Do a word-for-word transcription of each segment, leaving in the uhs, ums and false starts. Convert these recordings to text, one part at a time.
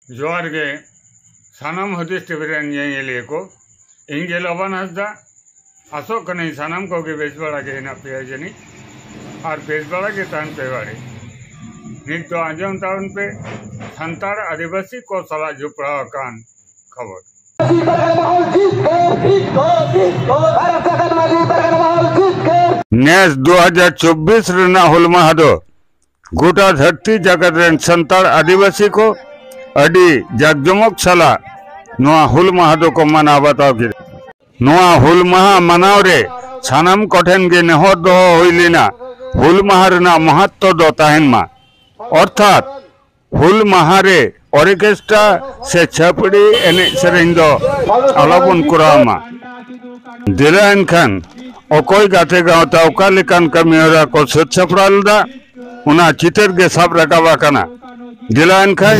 ᱡᱚᱦᱟᱨ ᱜᱮ ᱥᱟᱱᱟᱢ ᱦᱩᱫᱤᱥ ᱴᱤᱵᱷᱤ ᱨᱮᱱ ᱧᱮᱧᱮᱞᱤᱭᱟᱹ ᱠᱚ᱾ ᱤᱧ ᱜᱮ ᱞᱚᱵᱟᱱ ᱦᱟᱸᱥᱫᱟ᱾ ᱟᱥᱚᱜ ᱠᱟᱹᱱᱟᱹᱧ ᱥᱟᱱᱟᱢ ᱠᱚᱜᱮ ᱵᱮᱥ ᱵᱟᱲᱟ ᱜᱮ ᱦᱮᱱᱟᱜ ᱯᱮᱭᱟ ᱡᱟᱹᱱᱤᱡ, ᱟᱨ ᱵᱮᱥ ᱵᱟᱲᱟ ᱜᱮ ᱛᱟᱦᱮᱱ ᱯᱮ ᱵᱟᱲᱮ᱾ ᱱᱤᱛ ᱫᱚ ᱟᱸᱡᱚᱢ ᱛᱟᱵᱚᱱ ᱯᱮ ᱥᱟᱱᱛᱟᱲ ᱟᱹᱫᱤᱵᱟᱹᱥᱤ ᱠᱚ ᱥᱟᱞᱟᱜ ᱡᱚᱯᱲᱟᱣ ᱟᱠᱟᱱ ᱠᱷᱚᱵᱚᱨ᱾ ᱱᱮᱥ ᱫᱩ ᱦᱟᱡᱟᱨ ᱪᱚᱵᱵᱤᱥ ᱨᱮᱱᱟᱜ ᱦᱩᱞ ᱢᱟᱦᱟ ᱫᱚ ᱜᱚᱴᱟ ᱫᱷᱟᱹᱨᱛᱤ ᱡᱟᱠᱟᱛ ᱨᱮᱱ ᱥᱟᱱᱛᱟᱲ ᱟᱹᱫᱤᱵᱟᱹᱥᱤ ᱠᱚ ᱟᱹᱰᱤ ᱡᱟᱠᱡᱚᱢᱚᱠ ᱥᱟᱞᱟᱜ ᱱᱚᱣᱟ ᱦᱩᱞ ᱢᱟᱦᱟ ᱫᱚᱠᱚ ᱢᱟᱱᱟᱣ ᱵᱟᱛᱟᱣ ᱠᱮᱫᱟ᱾ ᱱᱚᱣᱟ ᱦᱩᱞ ᱢᱟᱦᱟ ᱢᱟᱱᱟᱣ ᱨᱮ ᱥᱟᱱᱟᱢ ᱠᱚᱴᱷᱮᱱ ᱜᱮ ᱱᱮᱦᱚᱨ ᱫᱚᱦᱚ ᱦᱩᱭ ᱞᱮᱱᱟ, ᱦᱩᱞ ᱢᱟᱦᱟ ᱨᱮᱱᱟᱜ ᱢᱚᱦᱚᱛᱛᱚ ᱫᱚ ᱛᱟᱦᱮᱱ ᱢᱟ, ᱚᱨᱛᱷᱟᱛ ᱦᱩᱞ ᱢᱟᱦᱟ ᱨᱮ ᱚᱨᱠᱮᱥᱴᱨᱟ ᱥᱮ ᱪᱷᱟᱹᱯᱲᱤ ᱮᱱᱮᱡ ᱥᱮᱨᱮᱧ ᱫᱚ ᱟᱞᱚᱵᱚᱱ ᱠᱚᱨᱟᱣ ᱢᱟ᱾ ᱫᱮᱞᱟ ᱮᱱᱠᱷᱟᱱ ᱚᱠᱚᱭ ᱜᱟᱛᱮ ᱜᱟᱶᱛᱟ ᱚᱠᱟ ᱞᱮᱠᱟᱱ ᱠᱟᱹᱢᱤᱦᱚᱨᱟ ᱠᱚ ᱥᱟᱹᱛ ᱥᱟᱯᱲᱟᱣ ᱞᱮᱫᱟ, ᱚᱱᱟ ᱪᱤᱛᱟᱹᱨ ᱜᱮ ᱥᱟᱵ ᱨᱟᱠᱟᱵ ᱟᱠᱟᱱᱟ᱾ ᱫᱮᱞᱟ ᱮᱱᱠᱷᱟᱱ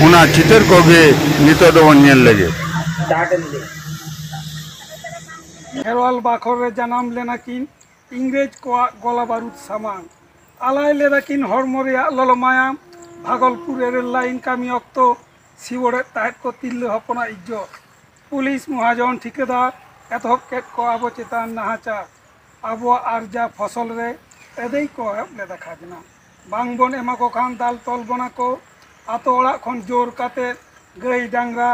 ᱚᱱᱟ ᱪᱤᱛᱟᱹᱨ ᱠᱚᱜᱮ ᱱᱤᱛᱚᱜ ᱫᱚᱵᱚᱱ ᱧᱮᱞ ᱞᱮᱜᱮ᱾ ᱠᱷᱮᱨᱣᱟᱞ ᱵᱟᱠᱷᱳᱞ ᱨᱮ ᱡᱟᱱᱟᱢ ᱞᱮᱱᱟ ᱠᱤᱱ ᱤᱝᱨᱮᱡᱽ ᱠᱚᱣᱟᱜ ᱜᱚᱞᱟ ᱵᱟᱹᱨᱩᱫ ᱥᱟᱢᱟᱝ᱾ ᱟᱞᱟᱭ ᱞᱮᱫᱟ ᱠᱤᱱ ᱦᱚᱲᱢᱚ ᱨᱮᱭᱟᱜ ᱞᱚᱞᱚ ᱢᱟᱭᱟᱢ᱾ ᱵᱷᱟᱜᱚᱞᱯᱩᱨ ᱨᱮ ᱨᱮᱞ ᱞᱟᱭᱤᱱ ᱠᱟᱹᱢᱤ ᱚᱠᱛᱚ ᱥᱤᱣᱚᱲᱮᱫ ᱛᱟᱦᱮᱸᱫ ᱠᱚ ᱛᱤᱨᱞᱟᱹ ᱦᱚᱯᱚᱱᱟᱜ ᱤᱡᱽᱡᱚᱛ᱾ ᱯᱩᱞᱤᱥ, ᱢᱚᱦᱟᱡᱚᱱ, ᱴᱷᱤᱠᱟᱹᱫᱟᱨ, ᱮᱛᱚᱦᱚᱵ ᱠᱮᱫ ᱠᱚ ᱟᱵᱚ ᱪᱮᱛᱟᱱ ᱱᱟᱦᱟᱪᱟᱨ᱾ ᱟᱵᱚᱣᱟᱜ ᱟᱨᱡᱟᱣ ᱯᱷᱚᱥᱚᱞ ᱨᱮ ᱟᱹᱫᱟᱹᱭ ᱠᱚ ᱮᱦᱚᱵ ᱞᱮᱫᱟ ᱠᱷᱟᱡᱽᱱᱟ᱾ ᱵᱟᱝ ᱵᱚᱱ ᱮᱢᱟ ᱠᱚ ᱠᱷᱟᱱ ᱫᱟᱞ ᱛᱚᱞ ᱵᱚᱱᱟ ᱠᱚ᱾ ᱟᱛᱳ ᱚᱲᱟᱜ ᱠᱷᱚᱱ ᱡᱳᱨ ᱠᱟᱛᱮ ᱜᱟᱹᱭ ᱰᱟᱝᱨᱟ,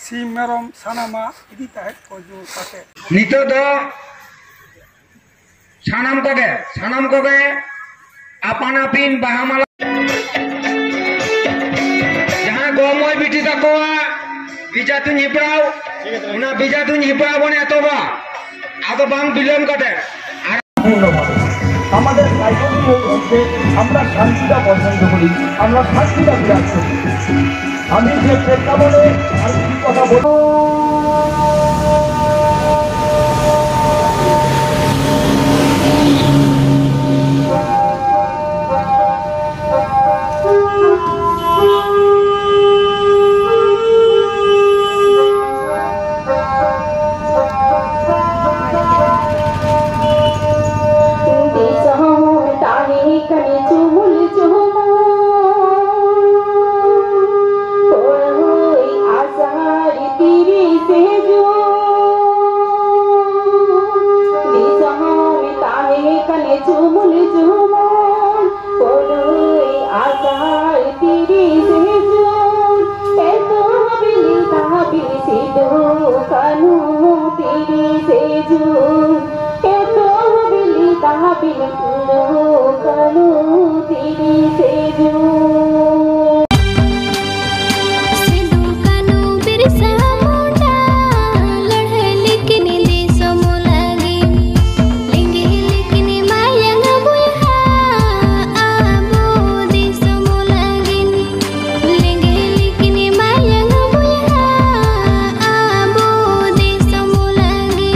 ᱥᱤᱢ ᱢᱮᱨᱚᱢ ᱥᱟᱱᱟᱢᱟᱜ ᱤᱫᱤ ᱛᱟᱦᱮᱸᱫ ᱠᱚ ᱡᱳᱨ ᱠᱟᱛᱮ᱾ ᱱᱤᱛᱚᱜ ᱫᱚ ᱥᱟᱱᱟᱢ ᱠᱚᱜᱮ, ᱥᱟᱱᱟᱢ ᱠᱚᱜᱮ ᱟᱯᱟᱱ ᱟᱹᱯᱤᱱ ᱵᱟᱦᱟ ᱢᱟᱞᱟ᱾ ᱡᱟᱦᱟᱸ ᱜᱚ ᱢᱟᱹᱭ ᱵᱤᱴᱤ ᱛᱟᱠᱚᱣᱟ ᱵᱮᱡᱷᱟ ᱛᱩᱧ ᱦᱮᱯᱨᱟᱣ, ᱚᱱᱟ ᱵᱮᱡᱷᱟ ᱛᱩᱧ ᱦᱮᱯᱨᱟᱣ ᱵᱚᱱ ᱮᱛᱚᱦᱚᱵᱟ, ᱟᱫᱚ ᱵᱟᱝ ᱵᱤᱞᱚᱢ ᱠᱟᱛᱮ᱾ আর সম্পূর্ণভাবে আমাদের সাইকোলজি হচ্ছে আমরা শান্তিটা পছন্দ করি, আমরা শান্তিটা বিরাজ করি। আমি যে প্রেক্ষাপটে আমি কি কথা বলবো, ᱮᱛᱚᱦᱚᱵ ᱞᱮᱫᱟ ᱵᱤᱱ ᱯᱷᱩᱞᱳ ᱯᱷᱟᱹᱞᱩ ᱛᱤᱨᱤᱥᱮ ᱡᱩᱱ᱾ ᱥᱤᱫᱩ ᱠᱟᱹᱱᱦᱩ ᱵᱤᱨᱥᱟ ᱢᱩᱱᱰᱟ ᱞᱟᱹᱲᱦᱟᱹᱭ ᱞᱮᱠᱤᱱ ᱫᱤᱥᱚᱢ ᱞᱟᱹᱜᱤᱫ, ᱞᱤᱸᱜᱤ ᱞᱮᱠᱤᱱ ᱢᱟᱭᱟᱝ ᱵᱚᱭᱦᱟ ᱟᱵᱚ ᱫᱤᱥᱚᱢ ᱞᱟᱹᱜᱤᱫ᱾ ᱞᱮᱸᱜᱮ ᱞᱮᱠᱤᱱ ᱢᱟᱭᱟᱝ ᱵᱚᱭᱦᱟ ᱟᱵᱚ ᱫᱤᱥᱚᱢ ᱞᱟᱹᱜᱤᱫ᱾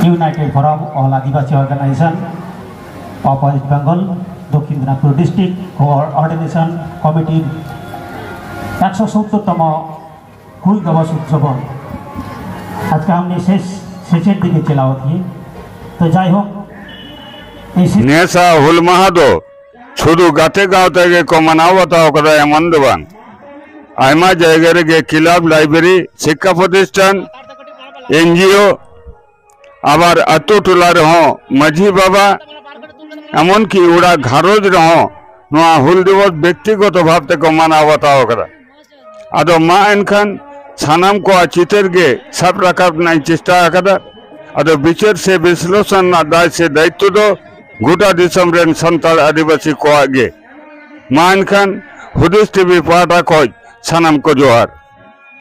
United Forum All Adivasi Organization of West Bengal, Dakshin Dinajpur district coordination committee ᱮᱠᱥᱚ ᱥᱳᱛᱛᱳᱨ ᱛᱚᱢᱚ ᱦᱩᱞ ᱫᱤᱵᱚᱥ ᱩᱫᱥᱚᱵ ᱟᱡᱠᱮ ᱦᱟᱢ ᱥᱮᱥ ᱥᱮᱪᱮᱫ ᱫᱤᱠᱮ ᱪᱟᱞᱟᱣ ᱛᱷᱤ᱾ ᱛᱚ ᱡᱟᱭᱦᱳᱠ, ᱱᱮᱥᱟ ᱦᱩᱞ ᱢᱟᱦᱟ ᱫᱚ ᱥᱩᱫᱷᱩ ᱜᱟᱛᱮ ᱜᱟᱶᱛᱟ ᱜᱮᱠᱚ ᱢᱟᱱᱟᱣ ᱵᱟᱛᱟᱣ ᱠᱟᱫᱟ ᱮᱢᱚᱱ ᱫᱚ ᱵᱟᱝ, ᱟᱭᱢᱟ ᱡᱟᱭᱜᱟ ᱨᱮᱜᱮ ᱠᱞᱟᱵᱽ, ᱞᱟᱭᱵᱨᱮᱨᱤ, ᱥᱤᱠᱠᱷᱟ ᱯᱨᱚᱛᱤᱥᱴᱷᱟᱱ, ᱮᱱᱡᱤᱳ, ᱟᱵᱟᱨ ᱟᱛᱳ ᱴᱚᱞᱟ ᱨᱮᱦᱚᱸ ᱢᱟᱹᱡᱷᱤ ᱵᱟᱵᱟ, ᱮᱢᱚᱱᱠᱤ ᱚᱲᱟᱜ ᱜᱷᱟᱨᱚᱸᱡᱽ ᱨᱮᱦᱚᱸ ᱱᱚᱣᱟ ᱦᱩᱞ ᱫᱤᱵᱚᱥ ᱵᱮᱠᱛᱤᱜᱚᱛᱚ ᱵᱷᱟᱵᱽ ᱛᱮᱠᱚ ᱢᱟᱱᱟᱣ ᱵᱟᱛᱟᱣ ᱟᱠᱟᱫᱟ᱾ ᱟᱫᱚ ᱢᱟ ᱮᱱᱠᱷᱟᱱ ᱥᱟᱱᱟᱢ ᱠᱚᱣᱟᱜ ᱪᱤᱛᱟᱹᱨ ᱜᱮ ᱥᱟᱵ ᱨᱟᱠᱟᱵ ᱨᱮᱱᱟᱜ ᱤᱧ ᱪᱮᱥᱴᱟ ᱟᱠᱟᱫᱟ᱾ ᱟᱫᱚ ᱵᱤᱪᱟᱹᱨ ᱥᱮ ᱵᱤᱥᱞᱮᱥᱚᱱ ᱨᱮᱱᱟᱜ ᱫᱟᱭ ᱥᱮ ᱫᱟᱭᱤᱛᱛᱚ ᱫᱚ ᱜᱚᱴᱟ ᱫᱤᱥᱚᱢ ᱨᱮᱱ ᱥᱟᱱᱛᱟᱲ ᱟᱹᱫᱤᱵᱟᱹᱥᱤ ᱠᱚᱣᱟᱜ ᱜᱮ᱾ ᱢᱟ ᱮᱱᱠᱷᱟᱱ ᱦᱩᱫᱤᱥ ᱴᱤᱵᱷᱤ ᱯᱟᱦᱴᱟ ᱠᱷᱚᱱ ᱥᱟᱱᱟᱢ ᱠᱚ ᱡᱚᱦᱟᱨ᱾